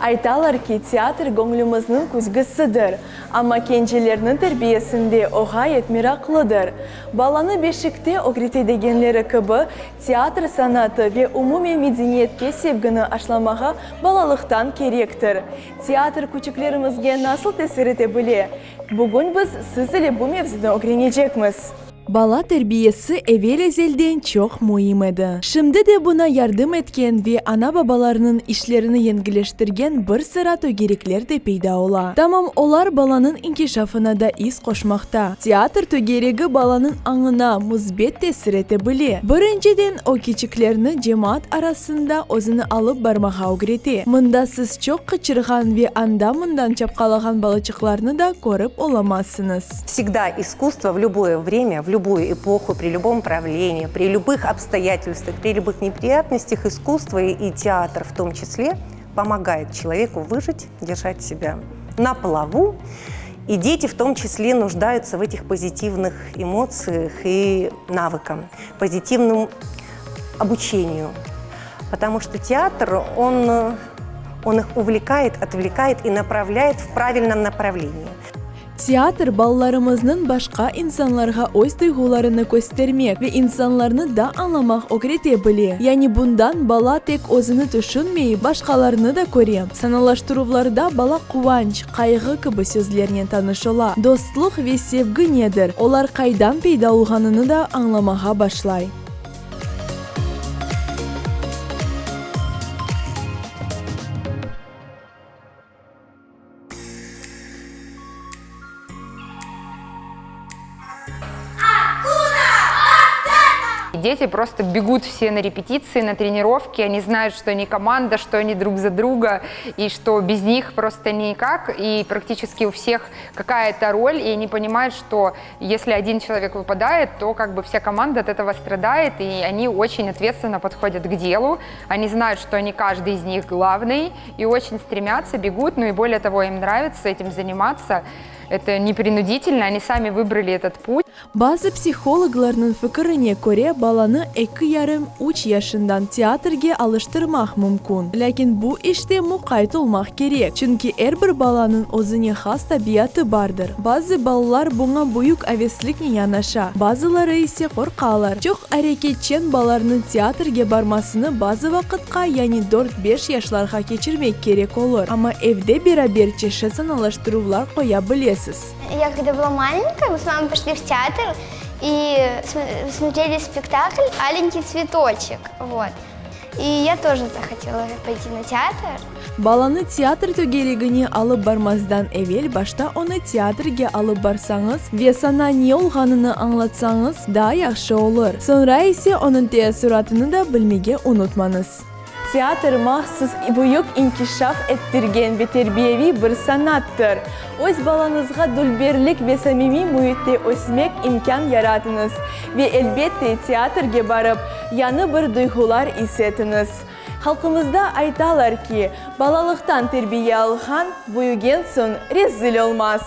Aytalar ki, teatr göñlümizniñ küzgüsidir. Amma kencelerniñ terbiyesinde o ğayet meraqlıdır. Balanı beşikte ögrete degenleri kibi, teatr sanatı ve umumen medeniyetke sevgini aşlamağa balalıqtan kerektir. Teatr küçüklerimizge nasıl tesir ete bile? Bugün biz siz ile bu mevzunı ögrenecekmiz. Bala terbiyesi evel-ezelden çoq müim edi. Şimdi de buña yardım etken ve ana-babalarnıñ işlerini yengilleştirgen bir sıra tögerekler de peyda ola. Tamam olar balanıñ inkişafına da iz qoşmaqta. Teatr tögeregi balanıñ añına müsbet tesir ete bile. Birinciden, o kiçiklerni cemaat arasında özüni alıp barmağa ögrete. Mında siz çoq qıçırğan ve anda-mından çapqalağan balaçıqlarnı da körip olamazsıñız. Всегда искусство в любое время, в любую эпоху, при любом правлении, при любых обстоятельствах, при любых неприятностях искусство и театр в том числе помогает человеку выжить, держать себя на плаву. И дети в том числе нуждаются в этих позитивных эмоциях и навыкам, позитивному обучению. Потому что театр, он, он их увлекает, отвлекает и направляет в правильном направлении. Teatr, balalarımıznıñ başqa insanlarğa öz duyğularını köstermek ve insanlarnı da añlamaq ögrete bile. Yani bundan bala tek özüni tüşünmey, başqalarnı da köre. Sanalaştıruvlarda bala quvanç, qayğı kibi sözlernen tanış ola, dostluq ve sevgi nedir, olar qaydan peyda olğanını da añlamağa başlay. Дети просто бегут все на репетиции, на тренировки, они знают, что они команда, что они друг за друга, и что без них просто никак, и практически у всех какая-то роль, и они понимают, что если один человек выпадает, то как бы вся команда от этого страдает, и они очень ответственно подходят к делу, они знают, что они каждый из них главный, и очень стремятся, бегут, ну и более того, им нравится этим заниматься. Это не принудительно, они сами выбрали этот путь. Bazı psihologlarnıñ fikirine köre, balanı eki yarım, üç yaşından teatrge alıştırmaq mümkün. Lâkin bu işte muqayt olmaq kerek, çünki er bir balanıñ özüne has tabiatı bardır. Bazı balalar buña büyük avesliknen yanaşa, bazıları ise qorqalar. Çoq areketçen balalarnıñ teatrge barmasını bazı vaqıtqa, yani dört-beş yaşlarğa keçirmek kerek olur, amma evde beraber çeşit sanalaştıruvlar qoya bilesiz. Я когда была маленькая, мы с мамой пошли в театр и смотрели спектакль «Аленький цветочек». Вот. И я тоже захотела пойти на театр. Balanı teatr tögeregine alıp barmazdan evel başta onı teatrge alıp barsañız ve sana ne olğanını añlatsañız, daa yahşı olur. Soñra ise onıñ teessuratını da bilmege unutmañız. Teatr mahsus büyük inkişaf ettirgen ve terbiyeviy bir sanattır. Öz balañızğa dülberlik ve samimiy müitte ösmek imkân yaratıñız ve, elbette, teatrge barıp, yañı bir duyğular is etiñiz. Halqımızda aytalar ki, balalıqtan terbiye alğan, büyügen soñ rezil olmaz.